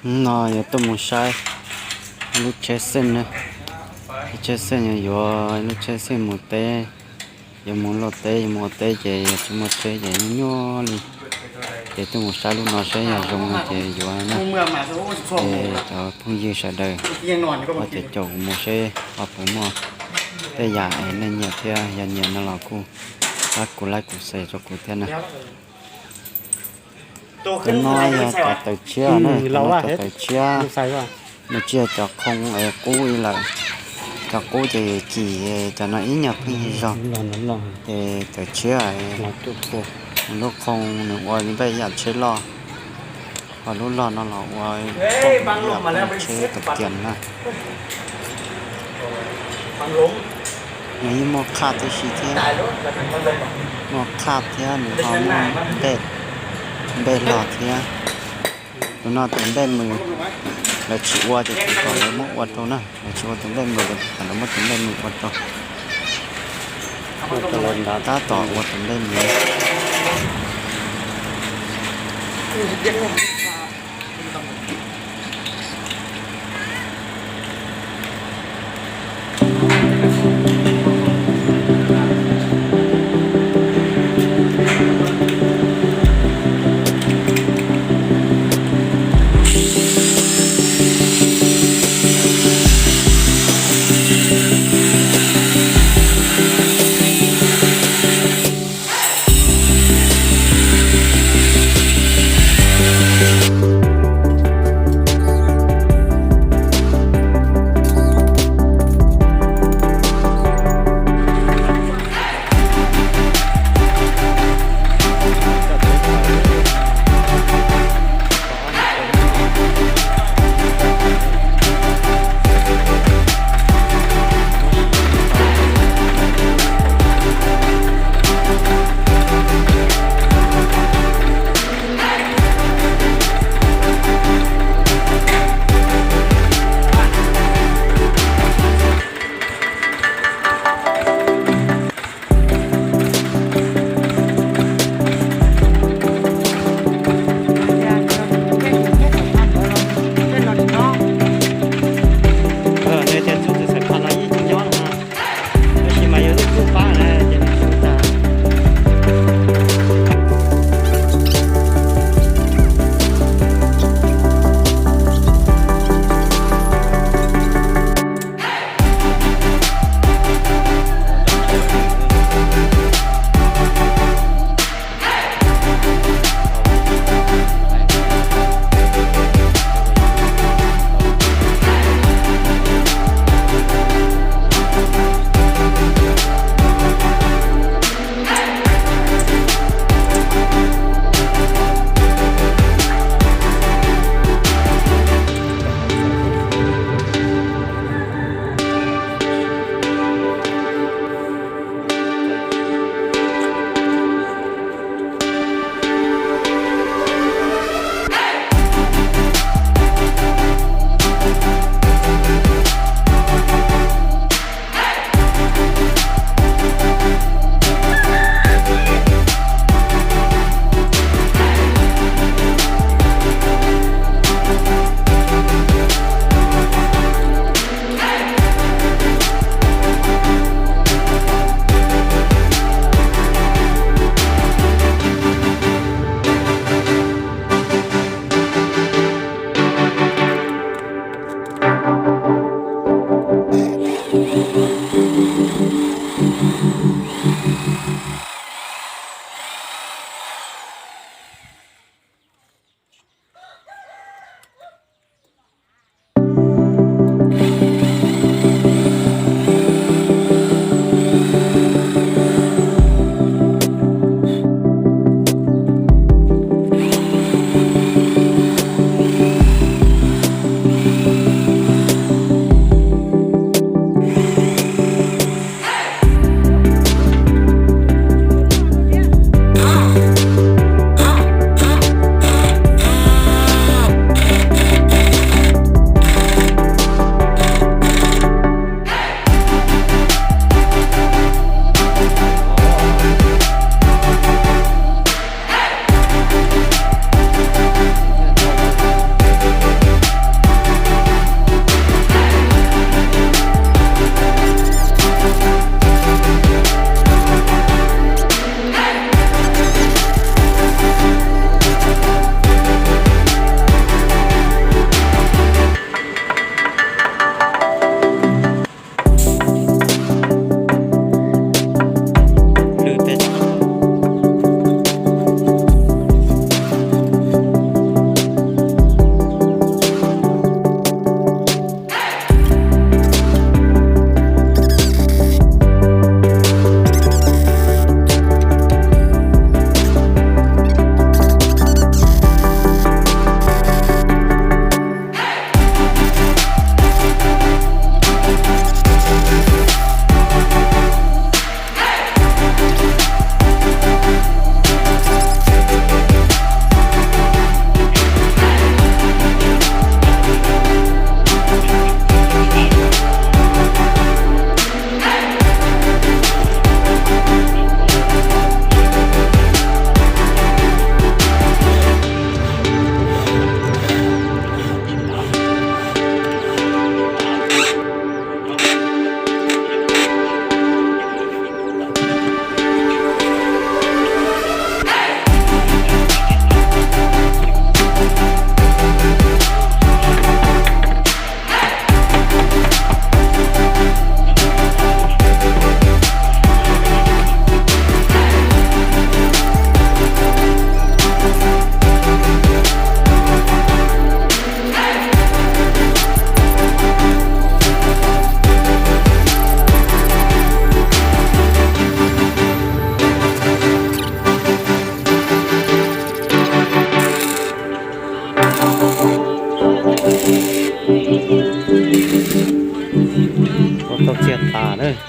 Hnub no yuav tuaj mus saib lub tsheb xeej na. Lub tsheb xeej yuav yuav lub tsheb xeej mus teb, yuav mus luaj teb, yuav mus ua teb ces yog tsis muaj tsheb ces nyuaj nyuaj li. Ces tuaj mus saib lub no saib yog zoo no ces yuav na. Ces cov phooj ywg sawv daws ho caum caum kuv mus seb ho puas muaj tej yam es nej nyiam thiab, yog nyiam no los kuj pab kuv like kuv share rau kuv thiab na. Cov no yog cov tawv tshiab na, cov no cov tawv tshiab. Nws tsis yog cov qhoo es qub ib lawm. Cov qub ces kim, cov no ib nyuag pheej zog. Ces tawv tshiab, lub qhoo nws ua npej yam tsheb loj, ho lub log no los ua yam tsheb tus kias na. Nws yeej muaj qhaj tib si thiab, muaj qhaj thiab nws ho muaj npej log thiab. Tus no tus npej mws lawv tsis ua ces kuv kom lawv muab ua rau na, lawv tsis ua tus npej mws ces kuv kom lawv muab tus npej mws ua rau. Tab tom ua tus npej mws.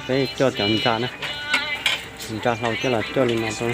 Peb coj cov ntsa na, ntsa hlau coj los coj li no rau.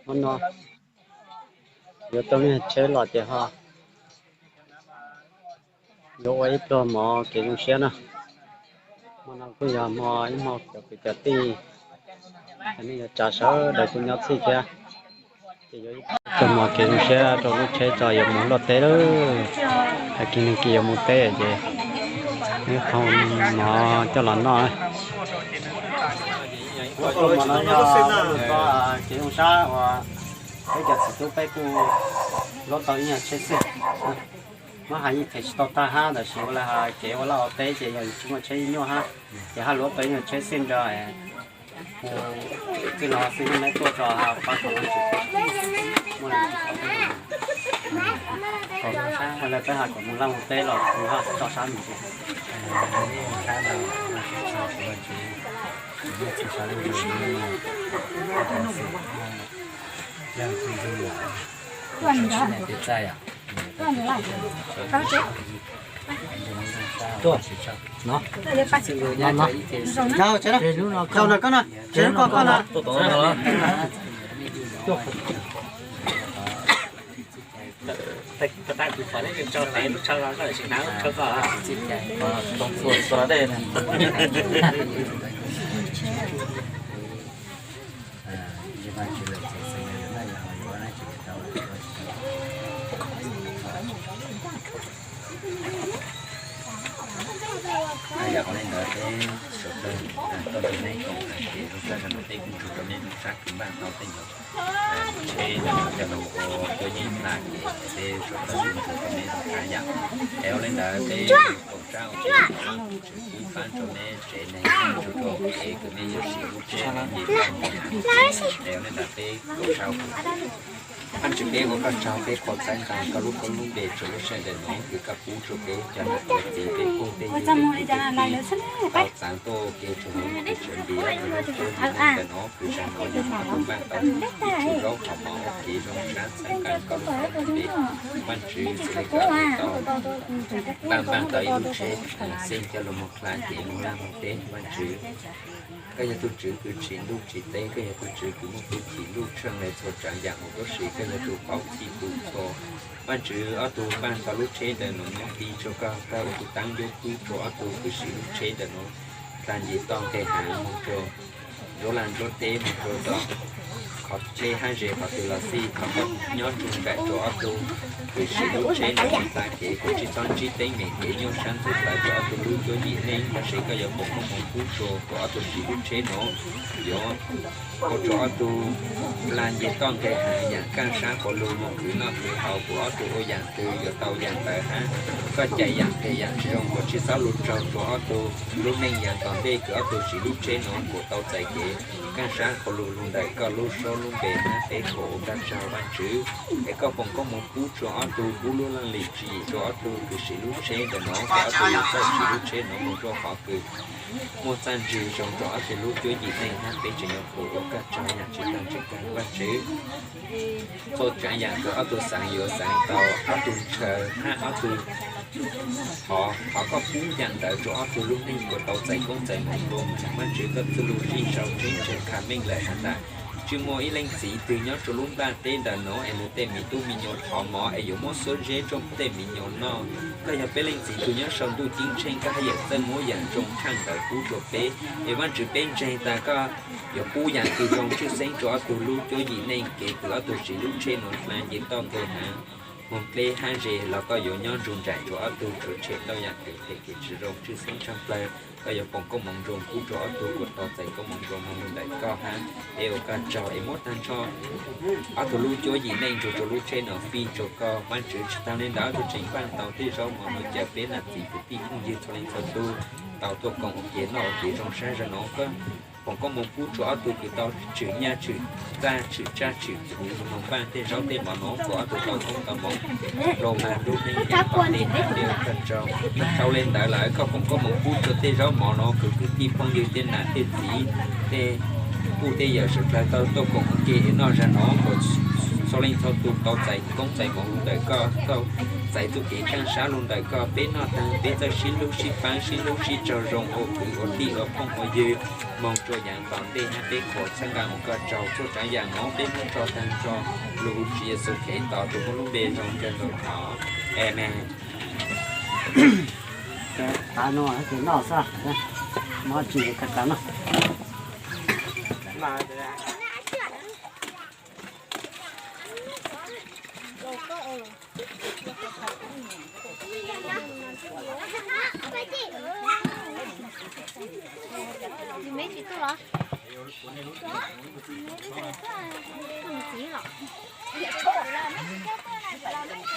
Hmo no yuav tau lub tsheb los ces ho yuav ua ib pluag mov kev zoo siab na. Hmo no kuj yog hmo ib hmo cov kwv cov tij, cov neeg yuav tsav sawv daws kuj nyob txhij thiab. Ces yuav ib pluag mov kev zoo siab rau lub tsheb tso yuav mus luaj teb lawm. Hais kiag neeg kis yuav mus teb ces wb qhau mov coj los noj. Kev zoo siab uas peb cov txiv tub peb kuj luab tau ib nyuag tsheb xwb. Muab hais yeej them tsis tau tag hab, tab sis ua li hais kev ua laj ua teb ces yog yus tsis muaj tsheb nyuaj hab, ces haj luab tau ib nyuag tsheb xwb nrog kuv tij laug xwb neb tuaj tso pab kom muaj li ua li peb hais kom mus laj mus teb los kuv haj tso sab mus. Yog li ntawd peb suav dlawg tuaj nrog neb koom hais tias zoo sab zoo no peb kuj nrug rau neb zoo sab kwv npaj tau tej nyuag tsheb coj los ua cuab yeej hla ces peb suav dlawg kuj nrug rau neb zoo sab yam. Es ua li ntawd peb koom sab ua ke, Vajtswv pub pab rau neb tsev neeg, Vajtswv rau kev kwv tij yawm txwv lub tsheb nce tau npaum li cas. Es ua li ntawd peb koom sab ua ke. Vajtswv peb ua koj tsaug, peb qhuas txhawb nqa koj lub koob lub npe rau lub sij hawm ntawm no, kws koj pub rau peb cov niam cov txiv peb phooj peb ywg peb kwv tij tau txav tuaj ua ke rau hnub kws tshwm nti rau lub caij nyoog ntawm no, kws zaum no yog koj pub npaj tau ib tug zaub qhov mov ua kev zoo sab txhawb nqa koj lub koob lub npe. Vajtswv xws li koj tau npaj npaj tau ib lub tsheb xeej coj los mus hla kev mus laj mus teb, Vajtswv. Koj yog tus Tswv kws tsim ntuj tsim teb, koj yog tus Tswv kws muaj tus tsim ntuj tsheej le txhua tsav yam huv tib si, koj yog tus paub txhij tus txhua. Vajtswv, ob tug npaj tau lub tsheb ntawm no nyob tiv rau koj, koj ua tus taab ncuab pub rau ob tug kws siv lub tsheb ntawm no dlaag nce toj nqes haav moog rau nruab laj nruab teb, moog rau tom qhov dlej hab ze qhov twg los xij, thov koj nyob nrug nraim rua ob tug kws siv lub tsheb no tsis tas kev, kuas tsis txhob ntsib teeb meem kev nyuaj sab ntxhov plawv rua ob tug lub cuab yim neej, tab sis koj yuav foom koob moov pub rua kuas ob tug siv lub tsheb no yuav ua rua ob tug pla nce toj nqes haav yaam kaaj sab quas lug moog khwv noj khwv haus, kuas ob tug ua yaam twg yuav tau yaam ntawd hab koj cais yaam phem yaam tsi zoo kuas tsis txhob lug raug rua ob tug lub neej yaam tom ntej kws ob tug siv lub tsheb no kuas tau txais kev kaaj sab quas lug lug ntawm koj lub suab lub npe hab peb qhuas ua koj tsaug Vaajtswv. Es koj foom koob moov pub rua ob tug, pub lub laj lim tswv yim rua ob tug kws siv lub tsheb ntawm no, kuas ob tug yuav txawj siv lub tsheb no moog rua qhov kws muaj txaj ntsig zoo rua ob tug lub cuab yim neej hab peb tseem yuav qhuas ua koj tsaug yaam tsi taag tsi kaag Vaajtswv. Txhua tsaav yaam kws ob tug xaav yuav xaav tau, ob tug ntshaw hab ob tug thov, thov koj pub yaam ntawd rua ob tug lub neej kuas tau txais koob txais moov dlua ntawm Vaajtswv koj txuj lug zij sau tseeb tseeg qha meej lawm has tas, tsi muaj ib leej txiv twg nyob rua lub nplaj teb ntawm no es nug tej miv tub miv nyuas thov mov es yuav muab xuab zeb rua tej miv nyuas noj. Koj yog peb leej txiv tug nyob sau ntuj ceeb tsheej, koj haj yam txawj muab yaam zoo tshaaj ntawd pub rua peb. Es Vaajtswv, peb ntseeg tas koj yuav pub yaam kws zoo tshwj xeeb rua ob tug lub cuab yim neej kev kws ob tug siv lub tsheb no dlej nce toj nqes haav, moog dlej hab ze los koj yuav nyob nrug nraim rua ob tug, tshuav tshem tau yaam kws phem kws tsi zoo tshwj xeeb tshaaj plawg. Koj yuav foom koob moov zoo pub rua ob tug kuas tau txais koob moov zoo moog lug ntawm koj hab peb ua koj tsaug. Es muab taag nrho ob tug lub cuab yim neej nrug rua lub tsheb no fij rua koj Vaajtswv. Tsi taag le ntawd, ob tug tseem npaaj tau tej zaub mov no, ca peb nam txiv kwv tij phooj ywg txhua leej txhua tug tau tuaj koom ua ke noj ua ke zoo sab zog no. Koj foom koob moov pub rua ob tug kws tau tshwm nyaj tshwm txag tshwm tsaj tshwm txhuv moog npaaj tej zaub tej mov no, kuas ob tug tau koob tau moov lug mas lub neej yaam tom ntej hab peb ua koj tsaug. Dhau le ntawd lawm, koj foom koob moov pub rua tej zaub mov no kws kwv tij phooj ywg tej nam tej txiv tej kuj tej yawm suav dlawg tau tuaj koom ua ke noj zag no, kuas txhua leej txhua tug tau txais koob txais moov lug ntawm koj, tau txais txuj kev kaaj sab lug ntawm koj. Peb noj taag peb txawj sib hlub sib paab sib hlub sib tsaug zoo ua kwv ua tij ua phooj ua ywg moog rua yaav tom ntej hab peb qhuas txhawb nqaa ua koj tsaug. Txhua tsaav yaam no peb muab tso taag rua lub hwv Tswv Yexus Khetos tus muaj lub npe zoo kawg nkaus thov, Amees. Tav no ces noj xwb, mov tsis kawg tav no.